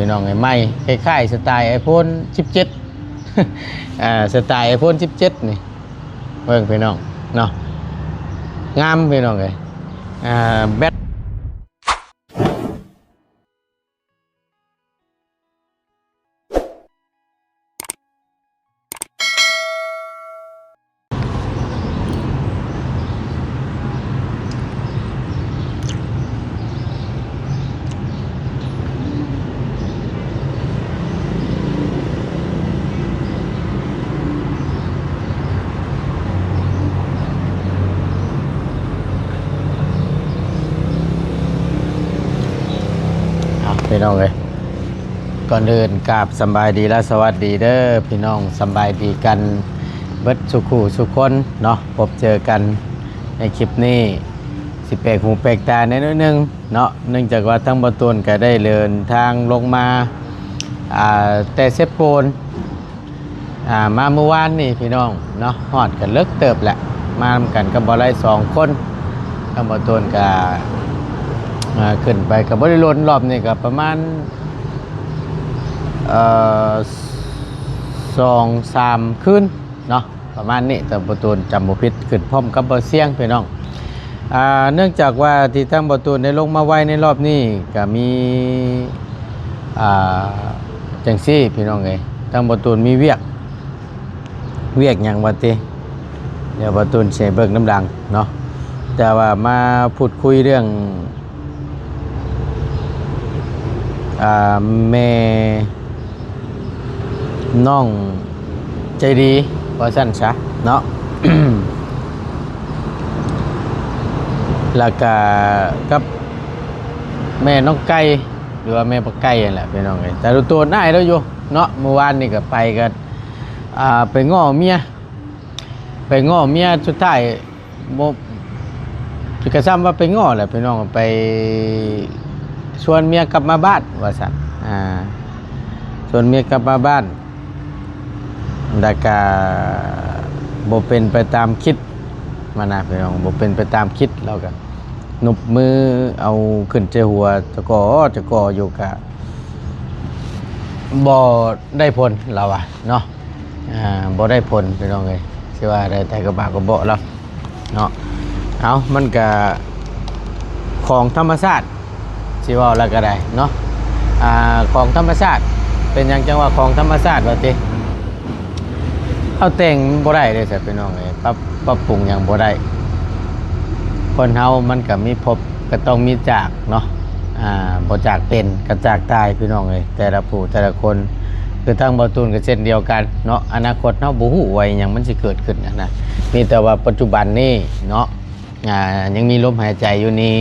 ພີ່ນ້ອງເອີຍ ໃໝ່ ຄ້າຍໆສະໄຕລ໌ໄອໂຟນສິບເຈັດ ອ່າ ສະໄຕລ໌ໄອໂຟນສິບເຈັດນີ້ ເບິ່ງພີ່ນ້ອງເນາະ ງາມພີ່ນ້ອງເອີຍ ອ່າ ແບັດ ເອົາ ພີ່ນ້ອງເອີຍ ກ່ອນອື່ນກາບສຳບາຍດີ ແລະ ສະຫວັດດີເດີພີ່ນ້ອງ ສຳບາຍດີກັນເບິດສູ່ຄູ່ສູ່ຄົນເນາະ ພົບເຈີກັນໃນຄລິບນີ້ ຊິແປກຫູແປກຕາແດ່ໜ້ອຍໜຶ່ງເນາະ ເນື່ອງຈາກວ່າທາງບ່າວຕູນກະໄດ້ເດີນທາງລົງມາ ອ່າ ແຕ່ເຊໂປນ ອ່າ ມາມື້ວານນີ້ພີ່ນ້ອງເນາະ ຮອດກະເລິກເຕີບແຫຼະ ມານຳກັນກັບບ່າວໄລສອງຄົນ ທາງບ່າວຕູນກະ ອ່າ ຂຶ້ນໄປກະບໍ່ໄດ້ດົນ ລອບນີ້ກະປະມານ ເອີ ສອງສາມຄືນເນາະ ປະມານນີ້ ຖ້າບ່າວຕູນຈຳບໍ່ຜິດ ຂຶ້ນພ້ອມກັບບ່າວຊຽງພີ່ນ້ອງ ອ່າ ເນື່ອງຈາກວ່າທີ່ທາງບ່າວຕູນໄດ້ລົງມາໄວໃນລອບນີ້ ກະມີ ອ່າ ຈັ່ງຊີ້ພີ່ນ້ອງເອີຍ ທາງບ່າວຕູນມີວຽກ ວຽກຫຍັງວະຕິ ດຽວບ່າວຕູນຊິໃຫ້ເບິ່ງນຳຫຼັງເນາະ ແຕ່ວ່າມາພູດຄຸຍເລື່ອງ ອ່າ ແມ່ນ້ອງໃຈດີ ວ່າຊັ້ນຊະເນາະ ແລ້ວກະກັບແມ່ນ້ອງໄກ່ ຫຼືວ່າແມ່ປາໄກ່ຫັ້ນແຫຼະພີ່ນ້ອງເອີຍ ແຕ່ໂຕນອ້າຍລາວຢູ່ເນາະ ມື້ວານນີ້ກະໄປກະ ອ່າ ໄປງໍ້ເມຍ ໄປງໍ້ເມຍ ສຸດທ້າຍບໍ່ ກະຊ່ຳວ່າໄປງໍ້ແຫຼະພີ່ນ້ອງ ໄປຊວນເມຍກັບມາບ້ານວ່າຊັ້ນ ອ່າ ຊວນເມຍກັບມາບ້ານ ແລ້ວກະບໍ່ເປັນໄປຕາມຄິດ ມານະພີ່ນ້ອງ ບໍ່ເປັນໄປຕາມຄິດ ລາວກະໜຸບມືເອົາຂຶ້ນໃສ່ຫົວ ຈະກໍ ຈະກໍຢູ່ ກະບໍ່ໄດ້ຜົນ ລາວວ່າເນາະ ອ່າ ບໍ່ໄດ້ຜົນພີ່ນ້ອງເອີຍ ຊິວ່າໄດ້ແຕ່ກະບາກກະເບາະລາວເນາະ ເອົາ ມັນກະຂອງທຳມະຊາດ ຊິເວົ້າແລ້ວກະໄດ້ເນາະ ອ່າ ຂອງທຳມະຊາດ ເປັນຫຍັງຈັ່ງວ່າຂອງທຳມະຊາດວ່າຕິ ເຮົາແຕ່ງບໍ່ໄດ້ເດ້ຊະພີ່ນ້ອງເອີຍ ປັບ ປັບປຸງຫຍັງບໍ່ໄດ້ ຄົນເຮົາມັນກະມີພົບກະຕ້ອງມີຈາກເນາະ ອ່າ ບໍ່ຈາກເປັນກະຈາກຕາຍພີ່ນ້ອງເອີຍ ແຕ່ລະຜູ້ແຕ່ລະຄົນ ຄືທາງບ່າວຕູນກະເຊັ່ນດຽວກັນເນາະ ອະນາຄົດເຮົາບໍ່ຮູ້ວ່າອີ່ຫຍັງມັນຊິເກີດຂຶ້ນຫັ້ນນະ ມີແຕ່ວ່າປັດຈຸບັນນີ້ເນາະ ອ່າ ຍັງມີລົມຫາຍໃຈຢູ່ນີ້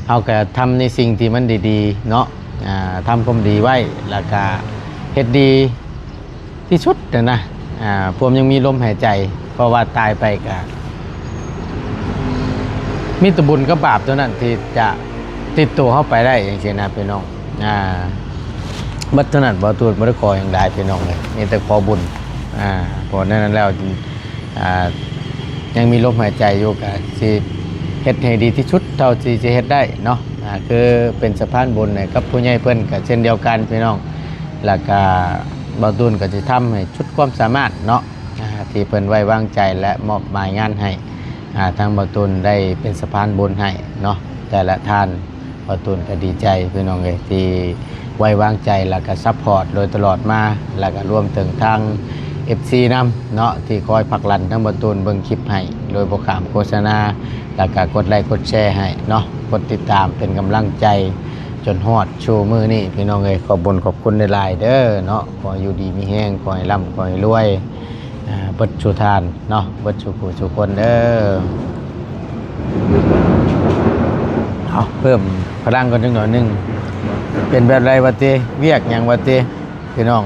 ເຮົາກະທຳໃນສິ່ງທີ່ມັນດີໆເນາະ ອ່າ ທຳຄວາມດີໄວ້ ແລ້ວກະເຮັດດີ ທີ່ສຸດຫັ້ນນະ ອ່າ ພວມຍັງມີລົມຫາຍໃຈ ເພາະວ່າຕາຍໄປກະມີແຕ່ບຸນກັບບາບເທົ່ານັ້ນທີ່ຈະຕິດໂຕເຮົາໄປໄດ້ ຈັ່ງຊີ້ນະພີ່ນ້ອງ ອ່າ ເບິດເທົ່ານັ້ນ ບ່າວຕູນບໍ່ໄດ້ຂໍຫຍັງຫຼາຍພີ່ນ້ອງເອີຍ ມີແຕ່ຂໍບຸນ ອ່າ ເພາະນັ້ນແລ້ວ ອ່າ ຍັງມີລົມຫາຍໃຈຢູ່ ກະຊິເຮັດໃຫ້ດີທີ່ສຸດເທົ່າທີ່ຈະເຮັດໄດ້ເນາະ ອ່າ ຄືເປັນສະພານບຸນໃຫ້ກັບຜູ້ໃຫຍ່ເພິ່ນ ກະເຊັ່ນດຽວກັນພີ່ນ້ອງ ແລ້ວກະບ່າວຕູນກະຊິທຳໃຫ້ສຸດຄວາມສາມາດເນາະ ອ່າ ທີ່ເພິ່ນໄວ້ວາງໃຈ ແລະ ມອບໝາຍງານໃຫ້ ອ່າ ທາງບ່າວຕູນໄດ້ເປັນສະພານບຸນໃຫ້ເນາະ ແຕ່ລະທ່ານ ບ່າວຕູນກະດີໃຈພີ່ນ້ອງເອີຍ ທີ່ໄວ້ວາງໃຈ ແລ້ວກະຊັບພອດໂດຍຕະຫຼອດມາ ແລ້ວກະລວມເຖິງທາງເອັຟຊີນຳເນາະ ທີ່ຄອຍຜັກດັນທາງບ່າວຕູນເບິ່ງຄລິບໃຫ້ ໂດຍບໍ່ຂ້າມໂຄສະນາ ແລ້ວກະກົດໄລກົດແຊໃຫ້ເນາະ ກົດຕິດຕາມເປັນກຳລັງໃຈ ຈົນຮອດຊູ່ມື້ນີ້ ພີ່ນ້ອງເອີຍ ຂອບບຸນຂອບຄຸນຫຼາຍໆເດີເນາະ ຂໍຢູ່ດີມີແຮງ ຂໍໃຫ້ລ່ຳ ຂໍໃຫ້ລວຍ ອ່າ ເບິດສູ່ທ່ານເນາະ ເບິດສູ່ຜູ້ສູ່ຄົນເດີ ເອົາ ເພີ່ມພະລັງກ່ອນຈັກໜ້ອຍໜຶ່ງ ເປັນແບບໃດວະຕິ ວຽກຫຍັງວະຕິ ພີ່ນ້ອງ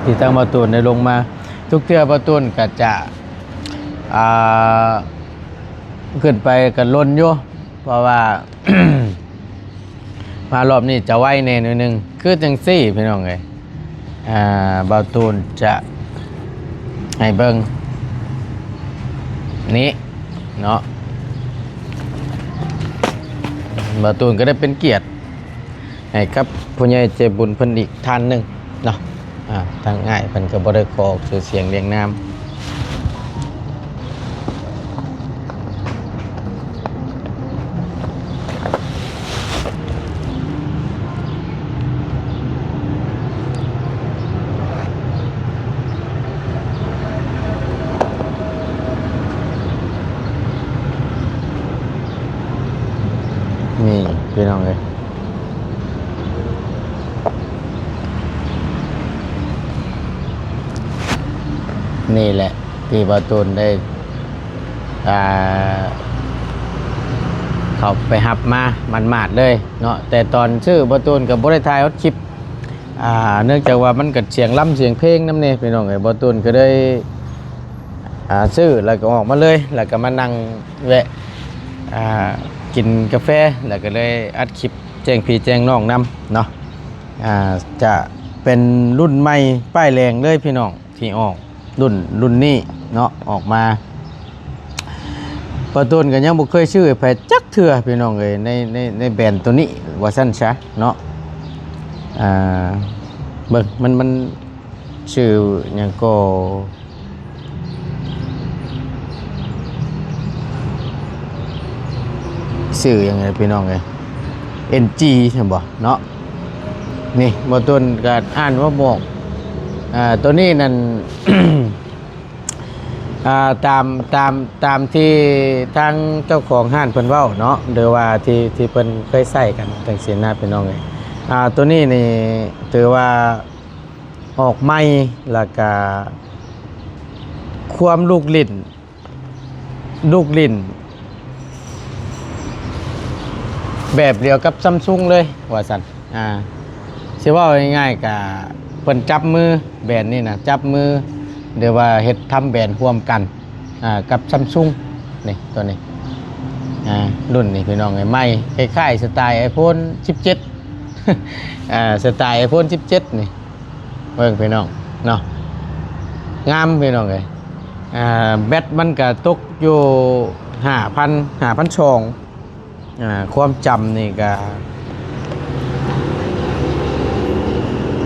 ທີ່ທາງບ່າວຕູນໄດ້ລົງມາ ທຸກເທື່ອບ່າວຕູນກະຈະ ອ່າ ຂຶ້ນໄປກະລົນຢູ່ ເພາະວ່າ ມາລອບນີ້ຈະໄວແດ່ໜ້ອຍໜຶ່ງ ຄືຈັ່ງຊີ້ພີ່ນ້ອງເອີຍ ອ່າ ບ່າວຕູນຈະໃຫ້ເບິ່ງນີ້ເນາະ ບ່າວຕູນກະໄດ້ເປັນກຽດ ໃຫ້ກັບຜູ້ໃຫຍ່ໃຈບຸນເພິ່ນອີກທ່ານໜຶ່ງເນາະ. ອ່າ ທາງອ້າຍເພິ່ນກໍບໍ່ໄດ້ຂໍອອກຊື່ສຽງລຽງນາມ. ນີ້ພີ່ນ້ອງເອີຍ ນີ້ແຫຼະ ທີ່ບ່າວຕູນໄດ້ ອ່າ ເຂົ້າໄປຮັບມາໝາດໆເລີຍເນາະ. ແຕ່ຕອນຊື້ບ່າວຕູນກໍບໍ່ໄດ້ຖ່າຍຮອດຄລິບ ອ່າ ເນື່ອງຈາກວ່າມັນກໍສຽງລຳສຽງເພງນຳແດ່ພີ່ນ້ອງເອີຍ. ບ່າວຕູນກໍເລີຍ ອ່າ ຊື້ແລ້ວກໍອອກມາເລີຍ ແລ້ວກໍມານັ່ງແວະ ອ່າ ກິນກາແຟ ແລ້ວກໍເລີຍອັດຄລິບແຈ້ງພີ່ແຈ້ງນ້ອງນຳເນາະ. ອ່າ ຈະເປັນລຸ້ນໃໝ່ປ້າຍແດງເລີຍພີ່ນ້ອງ ທີ່ອອກລຸ້ນ ລຸ້ນນີ້ເນາະ ອອກມາ. ບ່າວຕູນກໍຍັງບໍ່ເຄີຍຊື້ໃຫ້ໃຜຈັກເທື່ອພີ່ນ້ອງເອີຍ ໃນ ໃນ ໃນແບຣນໂຕນີ້ວ່າຊັ້ນຊະເນາະ. ອ່າ ເບິ່ງ ມັນ ມັນຊື່ຫຍັງກໍ ຊື່ຫຍັງພີ່ນ້ອງເອີຍ ເອັນຈີ ແມ່ນບໍ່ເນາະ? ນີ້ ບ່າວຕູນກໍອ່ານບໍ່ອອກ. ອ່າ ໂຕນີ້ນັ້ນ ອ່າ ຕາມ ຕາມ ຕາມທີ່ທາງເຈົ້າຂອງຮ້ານເພິ່ນເວົ້າເນາະ ຫຼືວ່າທີ່ ທີ່ເພິ່ນເຄີຍໃຊ້ກັນຈັ່ງຊີ້ນະພີ່ນ້ອງເອີຍ. ອ່າ ໂຕນີ້ນີ້ຖືວ່າອອກໃໝ່ ແລ້ວກະຄວາມລູກຫຼິ້ນ ລູກຫຼິ້ນແບບດຽວກັບຊຳຊຸງເລີຍວ່າຊັ້ນ. ອ່າ ຊິເວົ້າງ່າຍໆ ກະເພິ່ນຈັບມື ແບຣນນີ້ນະ ຈັບມື ຫຼືວ່າເຮັດທຳແບຣນຮ່ວມກັນ ອ່າ ກັບຊຳຊຸງ ນີ້ ໂຕນີ້ ອ່າ ລຸ້ນນີ້ພີ່ນ້ອງເອີຍ ໃໝ່ ຄ້າຍໆສະໄຕລ໌ໄອໂຟນສິບເຈັດ ອ່າ ສະໄຕລ໌ໄອໂຟນສິບເຈັດນີ້. ເບິ່ງພີ່ນ້ອງເນາະ ງາມພີ່ນ້ອງເອີຍ. ອ່າ ແບັດມັນກະຕົກຢູ່ຫ້າພັນ ຫ້າພັນສອງ. ອ່າ ຄວາມຈຳນີ້ກະ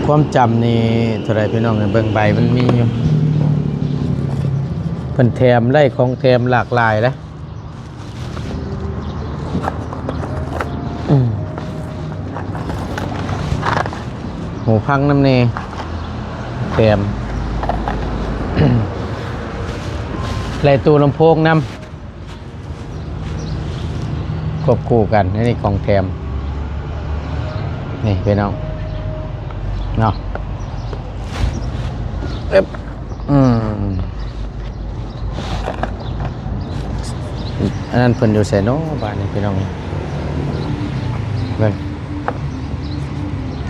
ຄວາມຈຳນີ້ເທົ່າໃດພີ່ນ້ອງເອີຍ ເບິ່ງໃບມັນມີຢູ່ ເພິ່ນແຖມ ໄດ້ຂອງແຖມຫຼາກຫຼາຍເດ້. ອືມ ຫູຟັງນຳແດ່ ແຖມ ແລະ ຕູ້ລຳໂພງນຳ ຄວບຄູ່ກັນ ອັນນີ້ຂອງແຖມ ນີ້ພີ່ນ້ອງເນາະ ອືມ ອັນນັ້ນເພິ່ນຢູ່ໃສເນາະບາດນີ້ພີ່ນ້ອງ ເບິ່ງ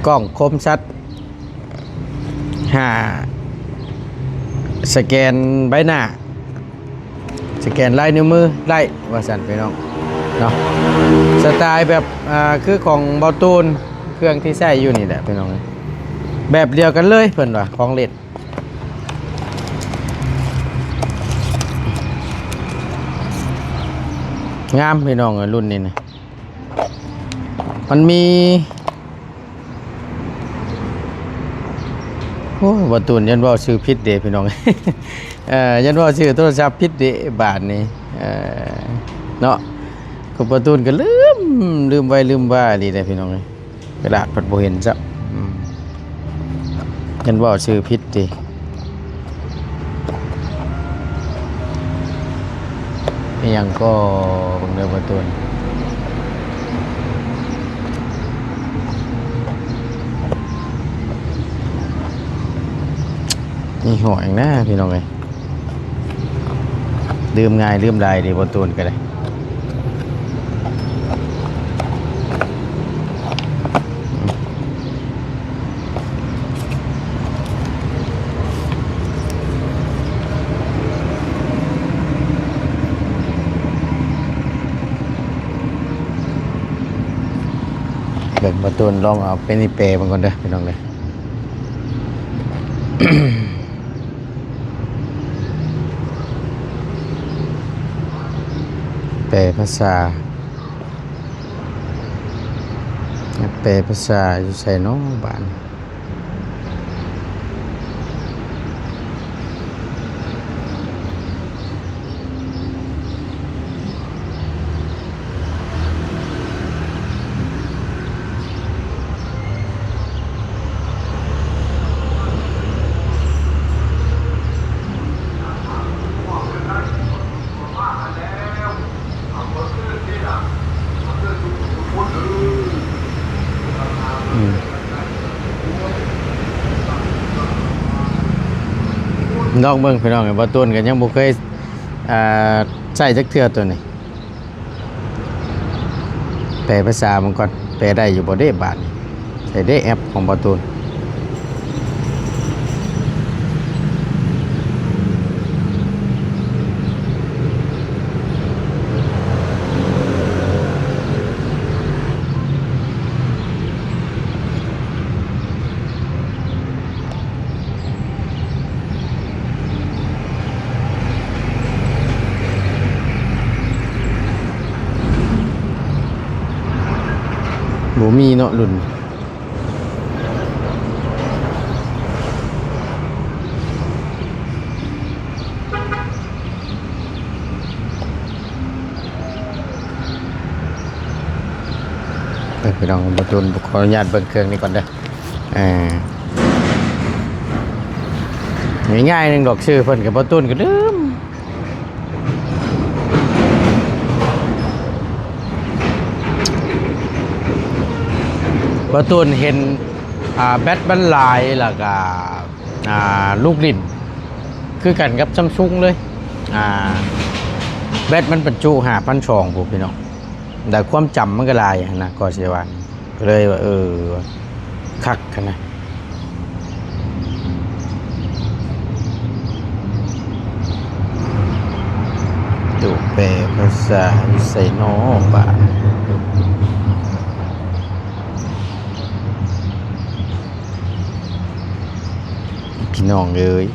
ກ້ອງຄົມຊັດ ຫ້າ ສະແກນໃບໜ້າ ສະແກນລາຍນິ້ວມືໄດ້ວ່າຊັ້ນພີ່ນ້ອງເນາະ ສະໄຕລ໌ແບບ ອ່າ ຄືຂອງບ່າວຕູນ ເຄື່ອງທີ່ໃຊ້ຢູ່ນີ້ແຫຼະພີ່ນ້ອງ ແບບດຽວກັນເລີຍເພິ່ນວ່າ ຂອງເຫຼັ້ນ ງາມພີ່ນ້ອງເອີຍ ລຸ້ນນີ້ນະ ມັນມີ ໂອ້ຍ ບ່າວຕູນ ຢ້ານເວົ້າຊື່ຜິດເດ້ພີ່ນ້ອງ ເອີ ຢ້ານເວົ້າຊື່ໂທລະສັບຜິດເດ້ບາດນີ້ ເອີ ເນາະ ກໍບ່າວຕູນກໍລືມ ລືມໄວລືມວ່າອີ່ຫຼີເດ້ພີ່ນ້ອງເອີຍ ກະດາດພັດບໍ່ເຫັນຊ້ຳ ອືມ ຢ້ານເວົ້າຊື່ຜິດຕິ ອີ່ຫຍັງກໍເບິ່ງເດີປະຕູນ ມີຫອຍນະພີ່ນ້ອງເອີຍ ລືມງ່າຍລືມຫຼາຍເດ້ ປະຕູນກໍໄດ້. ເບິ່ງປະຕູນ ລອງເອົາເປັນອີແປເບິ່ງກ່ອນເດີພີ່ນ້ອງເດີ ແປພາສາ. ແປພາສາຢູ່ໃສເນາະບາດນີ້? ອືມ ລອງເບິ່ງພີ່ນ້ອງເອີຍ ບ່າວຕູນກໍຍັງບໍ່ເຄີຍ ອ່າ ໃຊ້ຈັກເທື່ອໂຕນີ້. ແປພາສາມັນກ່ອນ ແປໄດ້ຢູ່ບໍ່ເດ້ບາດນີ້? ໃສ່ເດ້ແອັບຂອງບ່າວຕູນ. ບໍ່ມີເນາະລຸ້ນ ເອີ ພີ່ນ້ອງ ບ່າວຕູນຂໍອະນຸຍາດເບິ່ງເຄື່ອງນີ້ກ່ອນເດີ. ເອີ ງ່າຍໆໜຶ່ງດອກ ຊື່ເພິ່ນກັບບ່າວຕູນກໍລືມ. ບ່າວຕູນເຫັນ ອ່າ ແບັດມັນຫຼາຍ ແລ້ວກໍ ອ່າ ລູກຫຼິ້ນຄືກັນກັບຊຳຊຸງເລີຍ. ອ່າ ແບັດມັນບັນຈຸຫ້າພັນສອງພຸ້ນ ພີ່ນ້ອງ ແຕ່ຄວາມຈຳມັນກໍຫຼາຍຫັ້ນນະ ກໍຊິວ່າ ກໍເລີຍວ່າ ເອີ ຄັກຫັ້ນນະ. ຕູ້ແປພາສາຢູ່ໃສນໍບາດ ພີ່ນ້ອງເອີຍ?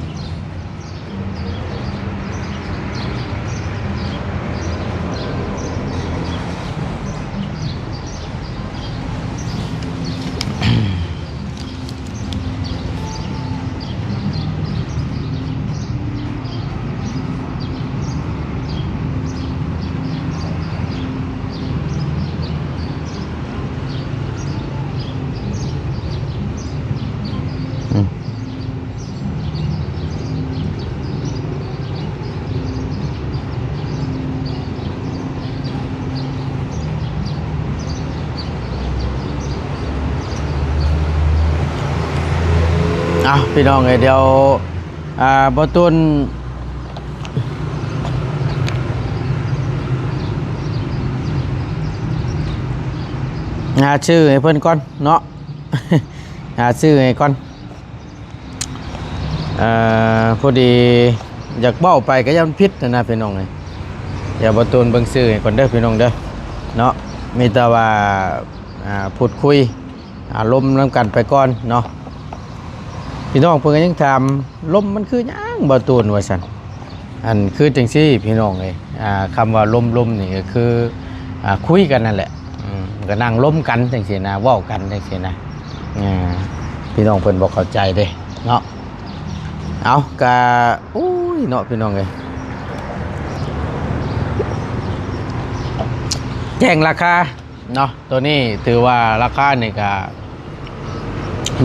ເອົາ ພີ່ນ້ອງເອີຍ ດຽວ ອ່າ ບ່າວຕູນ ຫາຊື່ໃຫ້ເພິ່ນກ່ອນເນາະ ຫາຊື່ໃຫ້ກ່ອນ. ເອີ ພໍດີຢາກເວົ້າໄປກໍຢ້ານຜິດຫັ້ນນະພີ່ນ້ອງເອີຍ. ດຽວບ່າວຕູນເບິ່ງຊື່ໃຫ້ກ່ອນເດີພີ່ນ້ອງເດີເນາະ. ມີແຕ່ວ່າ ອ່າ ພູດຄຸຍ ອາລົມນຳກັນໄປກ່ອນເນາະ. ພີ່ນ້ອງເພິ່ນກໍຍັງຖາມ ລົມມັນຄືຫຍັງບ່າວຕູນວ່າຊັ້ນ. ອັນຄືຈັ່ງຊີ້ພີ່ນ້ອງເອີຍ ອ່າ ຄຳວ່າລົມໆນີ້ກໍຄື ອ່າ ຄຸຍກັນນັ້ນແຫຼະ ອືມ ກໍນັ່ງລົມກັນຈັ່ງຊີ້ນະ ເວົ້າກັນຈັ່ງຊີ້ນະ ອ່າ ພີ່ນ້ອງເພິ່ນບໍ່ເຂົ້າໃຈເດ້ເນາະ. ເອົາ ກະ ໂອ້ຍ ເນາະ ພີ່ນ້ອງເອີຍ ແຈ້ງລາຄາ ເນາະ ໂຕນີ້ຖືວ່າລາຄານີ້ກະ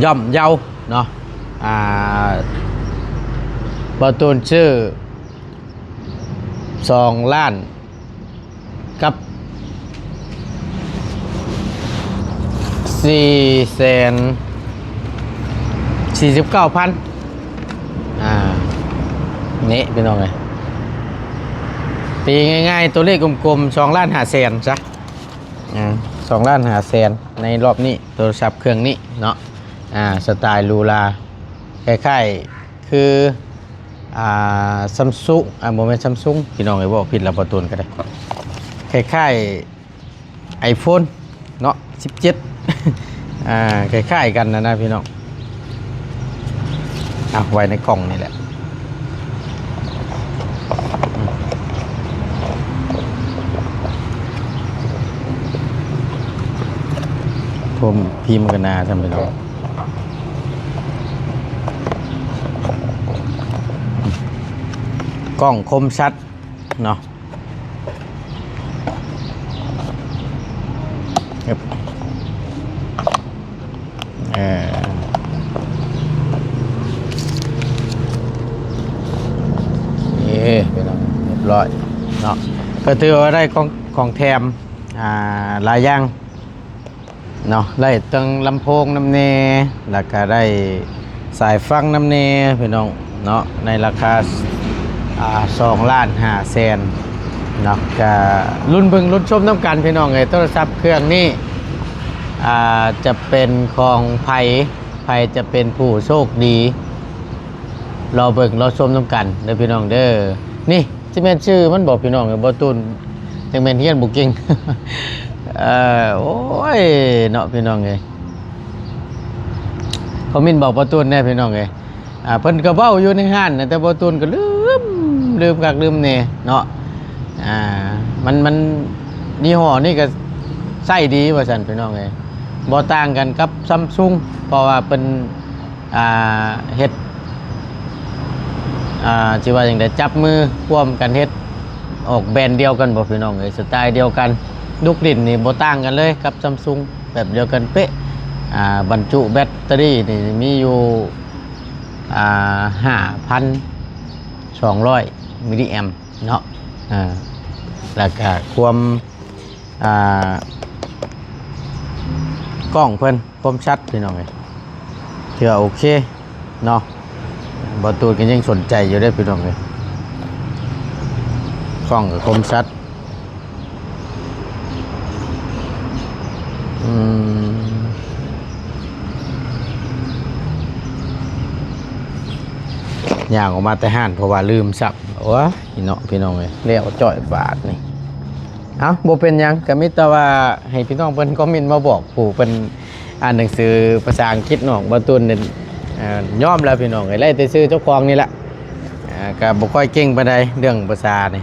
ຍ່ອມເຍົາເນາະ. ອ່າ ບ່າວຕູນຊື້ສອງລ້ານກັບສີ່ແສນສີ່ສິບເກົ້າພັນ ອ່າ ນີ້ພີ່ນ້ອງເອີຍ ຕີງ່າຍໆ ຕົວເລກກົມໆ ສອງລ້ານຫ້າແສນຊະ. ອ່າ ສອງລ້ານຫ້າແສນໃນລອບນີ້ ໂທລະສັບເຄື່ອງນີ້ເນາະ. ອ່າ ສະໄຕລ໌ຫຼູຫຼາ ຄ້າຍໆຄື ອ່າ ຊຳຊຸງ ອ່າ ບໍ່ແມ່ນຊຳຊຸງ ພີ່ນ້ອງເອີຍ ເວົ້າຜິດລະ ບ່າວຕູນກໍໄດ້ ຄ້າຍໆໄອໂຟນເນາະ ສິບເຈັດ ອ່າ ຄ້າຍໆກັນນະນະ ພີ່ນ້ອງ. ເອົາໄວ້ໃນກ່ອງນີ້ແຫຼະ. ຜົມພິມກໍໜາຊ້ຳ ພີ່ນ້ອງ. ກ້ອງຄົມຊັດເນາະ. ເອີ ເອີ ພີ່ນ້ອງ ຮຽບຮ້ອຍເນາະ. ກໍຖືວ່າໄດ້ຂອງ ຂອງແຖມ ອ່າ ຫຼາຍຢ່າງເນາະ, ໄດ້ທັງລຳໂພງນຳແດ່ ແລ້ວກະໄດ້ສາຍຟັງນຳແດ່ ພີ່ນ້ອງເນາະ, ໃນລາຄາ ອ່າ ສອງລ້ານຫ້າແສນເນາະ. ກະລຸ້ນເບິ່ງລຸ້ນຊົມນຳກັນ ພີ່ນ້ອງເອີຍ. ໂທລະສັບເຄື່ອງນີ້ ອ່າ ຈະເປັນຂອງໃຜ ໃຜຈະເປັນຜູ້ໂຊກດີ ລໍເບິ່ງລໍຊົມນຳກັນເດີ ພີ່ນ້ອງເດີ. ນີ້ຊິແມ່ນຊື່ມັນບໍ່ ພີ່ນ້ອງເອີຍ? ບໍ່ຕູນ ຈັ່ງແມ່ນຮຽນບໍ່ເກັ່ງ. ເອີ ໂອ້ຍ ເນາະ ພີ່ນ້ອງເອີຍ, ຄອມເມັນບອກບໍ່ຕູນແດ່ ພີ່ນ້ອງເອີຍ. ອ່າ ເພິ່ນກໍເວົ້າຢູ່ໃນຮ້ານນະ ແຕ່ບໍ່ຕູນກໍລືມ ລືມຄັກລືມແນ່ເນາະ. ອ່າ ມັນ ມັນ ຍີ່ຫໍ້ນີ້ກໍໃຊ້ດີວ່າຊັ້ນ ພີ່ນ້ອງເອີຍ, ບໍ່ຕ່າງກັນກັບຊຳຊຸງ ເພາະວ່າເພິ່ນ ອ່າ ເຮັດ ອ່າ ຊິວ່າຈັ່ງໃດ ຈັບມືຮ່ວມກັນເຮັດ ອອກແບຣນດຽວກັນບໍ່ ພີ່ນ້ອງເອີຍ, ສະໄຕດຽວກັນ. ລູກຫຼິ້ນນີ້ບໍ່ຕ່າງກັນເລີຍກັບຊຳຊຸງ, ແບບດຽວກັນເປະ. ອ່າ ບັນຈຸແບັດເຕີຣີນີ້ມີຢູ່ ອ່າ ຫ້າພັນສອງຮ້ອຍມິລລີແອມເນາະ. ອ່າ ແລ້ວກະຄວາມ ອ່າ ກ້ອງເພິ່ນຄວາມຊັດ ພີ່ນ້ອງເອີຍ, ຖືວ່າໂອເຄເນາະ. ບໍ່ຕູນກໍຍັງສົນໃຈຢູ່ເດ້ ພີ່ນ້ອງເອີຍ, ກ້ອງກໍຄົມຊັດ. ອືມ ຍ່າງອອກມາແຕ່ຮ້ານ ເພາະວ່າລືມຊ້ຳ. ໂອ້ຍເນາະ ພີ່ນ້ອງເອີຍ, ແລ້ວຈ້ອຍບາດນີ້. ເອົ້າ ບໍ່ເປັນຫຍັງ, ກໍມີແຕ່ວ່າໃຫ້ພີ່ນ້ອງເພິ່ນຄອມເມັນມາບອກ ຜູ້ເພິ່ນອ່ານໜັງສືພາສາອັງກິດເນາະ. ບໍ່ຕູນນີ້ ເອີ ຍອມແລ້ວ ພີ່ນ້ອງເອີຍ, ໄດ້ແຕ່ຊື່ເຈົ້າຂອງນີ້ແຫຼະ. ອ່າ ກໍບໍ່ຄ່ອຍເກັ່ງປານໃດເລື່ອງພາສານີ້.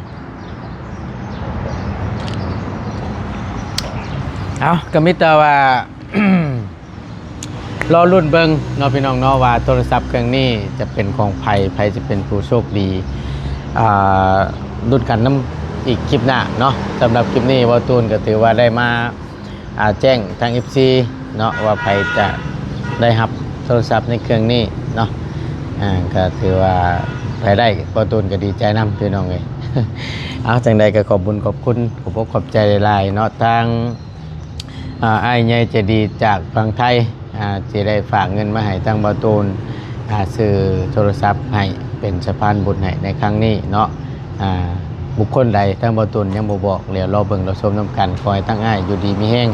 ເອົ້າ ກໍມີແຕ່ວ່າ ລໍລຸ້ນເບິ່ງເນາະ ພີ່ນ້ອງເນາະ ວ່າໂທລະສັບເຄື່ອງນີ້ຈະເປັນຂອງໃຜ, ໃຜຈະເປັນຜູ້ໂຊກດີ. ອ່າ ລຸ້ນກັນນຳອີກຄລິບໜ້າເນາະ. ສຳລັບຄລິບນີ້ ເວົ້າຕູນກໍຖືວ່າໄດ້ມາ ອ່າ ແຈ້ງທາງເອັຟຊີເນາະ ວ່າໃຜຈະໄດ້ຮັບໂທລະສັບໃນເຄື່ອງນີ້ເນາະ. ອ່າ ກໍຖືວ່າໃຜໄດ້ ເວົ້າຕູນກໍດີໃຈນຳ ພີ່ນ້ອງເອີຍ. ເອົາ ຈັ່ງໃດກໍຂອບບຸນຂອບຄຸນ ຂອບອົກຂອບໃຈຫຼາຍໆເນາະ ທາງ ອ່າ ອ້າຍໃຫຍ່ໃຈດີຈາກຝັ່ງໄທ ອ່າ ທີ່ໄດ້ຝາກເງິນມາໃຫ້ທາງເບົາຕູນ ອ່າ ຊື້ໂທລະສັບໃຫ້ເປັນສະພານບຸນໃຫ້ໃນຄັ້ງນີ້ເນາະ. ອ່າ ບຸກຄົນໃດທາງເບົາຕູນຍັງບໍ່ບອກ ແລ້ວລໍເບິ່ງລໍຊົມນຳກັນ. ຂໍໃຫ້ທາງອ້າຍຢູ່ດີມີແຮງ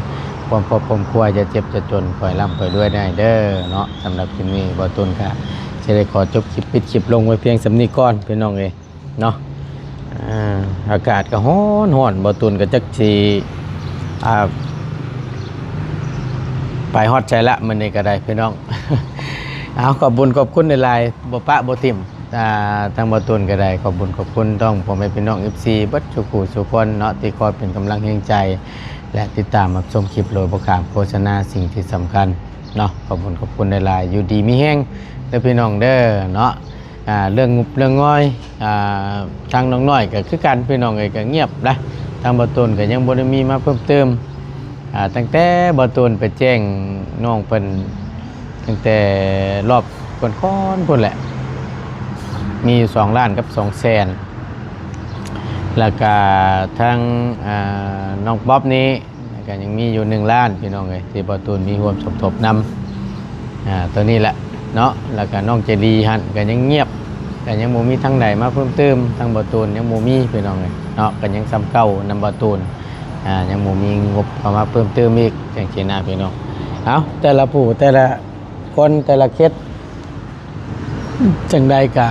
ຄວາມຄອບຄວາມຄົວ ຢ່າເຈັບຢ່າຈົນ ຂໍໃຫ້ລ່ຳຂໍໃຫ້ລວຍໄດ້ເດີເນາະ. ສຳລັບຄລິບນີ້ເບົາຕູນກະຊິໄດ້ຂໍຈົບຄລິບ ປິດຄລິບລົງໄວ້ພຽງສ່ຳນີ້ກ່ອນ ພີ່ນ້ອງເອີຍ. ເນາະ ອ່າ ອາກາດກໍຮ້ອນໆ ເບົາຕູນກໍຈັກຊິ ອ່າ ໄປຮອດໃສລະ ມື້ນີ້ກໍໄດ້ ພີ່ນ້ອງ. ເອົາ ຂອບບຸນຂອບຄຸນຫຼາຍໆ ບໍ່ປະບໍ່ຖິ້ມ ອ່າ ທາງເບົາຕູນກໍໄດ້. ຂອບບຸນຂອບຄຸນທາງພໍ່ແມ່ພີ່ນ້ອງເອັຟຊີເບິດສູ່ຜູ້ສູ່ຄົນເນາະ ທີ່ຄອຍເປັນກຳລັງແຮງໃຈ ແລະ ຕິດຕາມຮັບຊົມຄລິບໂດຍບໍ່ຂ້າມໂຄສະນາ. ສິ່ງທີ່ສຳຄັນເນາະ ຂອບບຸນຂອບຄຸນຫຼາຍໆ ຢູ່ດີມີແຮງເດີ ພີ່ນ້ອງເດີເນາະ. ອ່າ ເລື່ອງງົບເລື່ອງງອຍ ອ່າ ທາງນ້ອງນ້ອຍກໍຄືກັນ ພີ່ນ້ອງເອີຍ ກໍງຽບນະ. ທາງເບົາຕູນກໍຍັງບໍ່ໄດ້ມີມາເພີ່ມເຕີມ ອ່າ ຕັ້ງແຕ່ເບົາຕູນໄປແຈ້ງນ້ອງເພິ່ນ ຕັ້ງແຕ່ລອບກ່ອນໆ ພຸ້ນແຫຼະ ມີຢູ່ສອງລ້ານກັບສອງແສນ. ແລ້ວກໍທາງ ອ່າ ນ້ອງປັອບນີ້ ກໍຍັງມີຢູ່ໜຶ່ງລ້ານ ພີ່ນ້ອງເອີຍ ທີ່ເບົາຕູນມີຮ່ວມສົມທົບນຳ ອ່າ ໂຕນີ້ແຫຼະເນາະ. ແລ້ວກໍນ້ອງໃຈດີຫັ້ນກໍຍັງງຽບ ກໍຍັງບໍ່ມີທາງໃດມາເພີ່ມເຕີມ. ທາງເບົາຕູນຍັງບໍ່ມີ ພີ່ນ້ອງເອີຍເນາະ ກໍຍັງສ່ຳເກົ່ານຳເບົາຕູນ ອ່າ ຍັງບໍ່ມີງົບເຂົ້າມາເພີ່ມເຕີມອີກ ຈັ່ງຊີ້ນະ ພີ່ນ້ອງ. ເອົາ ແຕ່ລະຜູ້ ແຕ່ລະຄົນ ແຕ່ລະເຂດ ຈັ່ງໃດກະ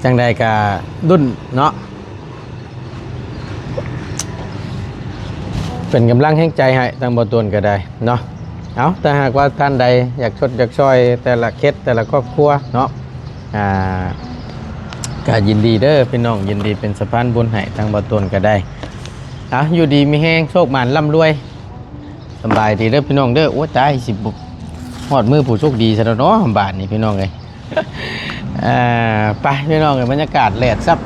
ຈັ່ງໃດກະດຸ້ນເນາະ ເປັນກຳລັງແຮງໃຈໃຫ້ທາງເບົາຕູນກໍໄດ້ເນາະ. ເອົາ ຖ້າຫາກວ່າທ່ານໃດຢາກຊົດຢາກຊ່ອຍແຕ່ລະເຂດແຕ່ລະຄອບຄົວເນາະ ອ່າ ກໍຍິນດີເດີ ພີ່ນ້ອງ ຍິນດີເປັນສະພານບຸນໃຫ້ທາງເບົາຕູນກໍໄດ້. เอา อยู่ดีมีแฮง โชคหมานร่ำรวย สำบายดีเด้อพี่น้องเด้อ โอ้ย ตาย สิบ่ฮอดมื้อผู้โชคดีซะแล้วเนาะ บาดนี้พี่น้องเอ้ย อ่า ไปพี่น้องเอ้ย บรรยากาศแลดซับ